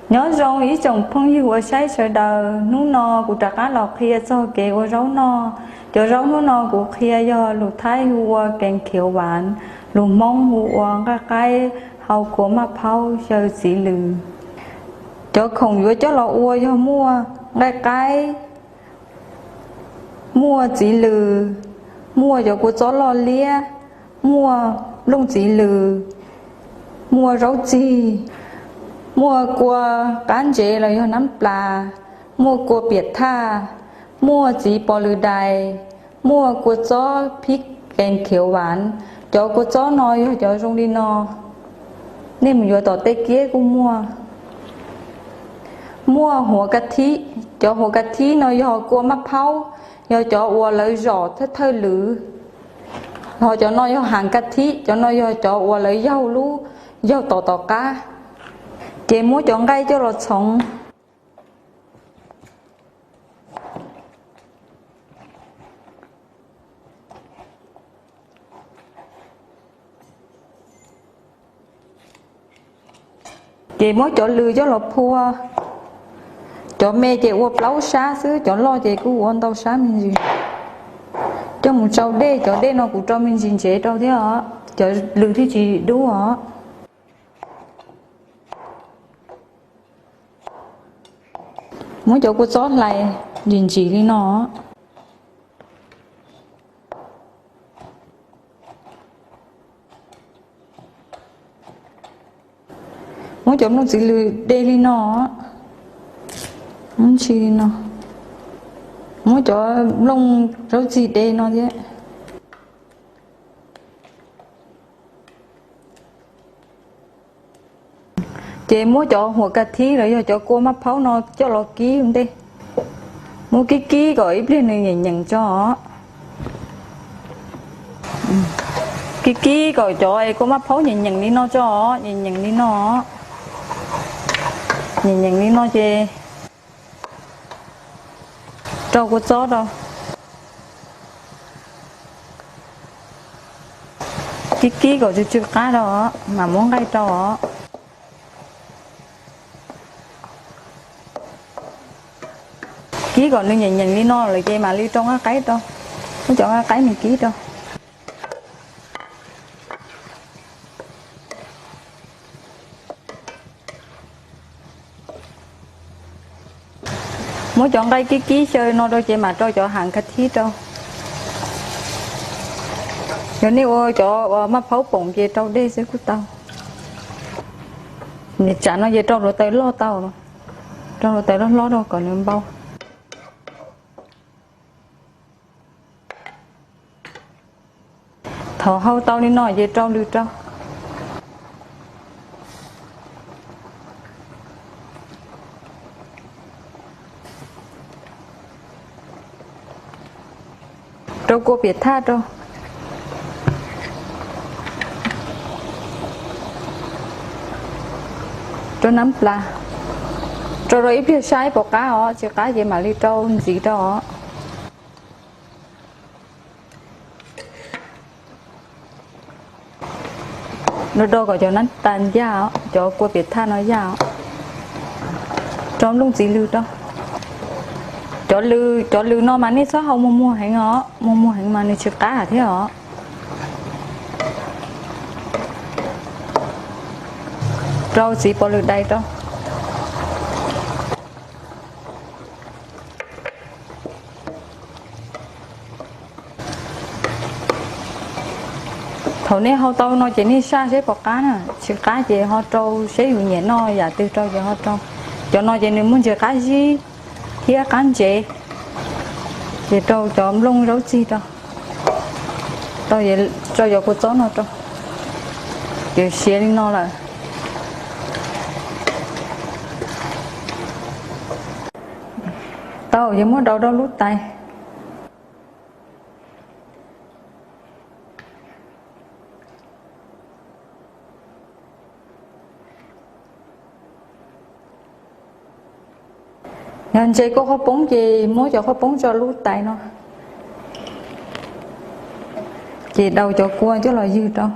Nyob zoo ib tsoom phooj ywg uas saib sawv daws, hnub no kuv rov qab los qhia txog kev ua zaub noj. Cov zaub hnub no kuv qhia yog lus Thaib hu ua kees khiav vas, lus Hmoob hu ua nqaij qaib hau kua maj phaub xyaw txiv lws. Cov khoom yuav coj los ua yog muaj nqaij qaib, muaj txiv lws, muaj cov kua txob loj liab, muaj nplooj txiv lws, muaj zaub txig, muaj kua qab ntsev los yog nab plas, muaj kua piam thaj, muaj txiv pos lws dais, muaj kua txob phib kees khiav vas. Cov kua txob no yog cov zoo li no, nej mus yuav tom tej kiab kuj muaj. Muaj huav ka thib, cov huav ka thib no yog kua maj phaub, yog cov uas lawv zom thawj thawj lwm. Ho cov no yog has ka thib, cov no yog cov uas lawv yaug lub, yaug tom tom qab. Ces muab cov nqaij coj los txhoov. Ces muab cov lws coj los phua. Cov me ces ua plaub sab xwb, cov loj ces kuj ua ntau sab me ntsis. Coj mus tsau dej, cov dej no kuv rau me ntsis ntsev rau thiab os, cov lws thiaj tsis dub os. Muab cov kua txob hlais ntsim ntsim li no. Muab cov nplooj txiv lws de li no. Muab ntsis li no. Muab cov nplooj zaub txig de no thiab. Ces muab cov huam ka thib los yog cov kua maj phaub no coj los kib ua ntej. Muab kib kib kom ib pliag nws nyeem nyeem tso. Kib kib kom cov kua maj phaub nyeem nyeem li no tso, nyeem nyeem li no. Nyeem nyeem li no ces rau kua txob rau. Kib kib kom tsw tsw qab rau, mam muab nqaij rau os. Kib kom nws nyeem nyeem li no lawm ces mam li rau nqaij qaib rau. Muab cov nqaij qaib no kib rau. Muab cov nqaij kib kib xyaw no rau ces mam rau cov has ka thib rau. Yog nej ua cov maj phaub poom ces rau dej xwb kuj tau. Tsam no ces rau hluav taws loj tau, rau hluav taws loj hlob rau kom nws npau. Thaum hau tau li no ces rau lws rau. Rau kua piam thaj rau. Rau nab plas. Rau rau ib pliag saib puas qab os, tsis qab ces mam li rau ntxiv rau os. Rau rau kom cov nab tas ncaj, cov kua piam thaj no yaj. Rau nplooj txiv lws rau. Cov lws, cov lws no mas nej txhob hau muag muag heev os, muag muag heev mas nws tsis qab thiab os. Rau txiv pov lwm dais rau. Thaum nej hau tau no ces nej saj seb puas qab na, tsis qab ces ho rau seb yus nyiam noj yam twg rau ces ho rau. Cov no ces nws muaj ntsis qab zib thiab qab ntsev, ces rau cov nplooj zaub txig rau. Rau cov kua txob no rau, ces siav li no lawm. Tau, ces muab rau rau lub tais. Yog ntse koj qhob poob ces muab cov qhob poob tso lub tais no, ces daus cov kua coj los ywg rau.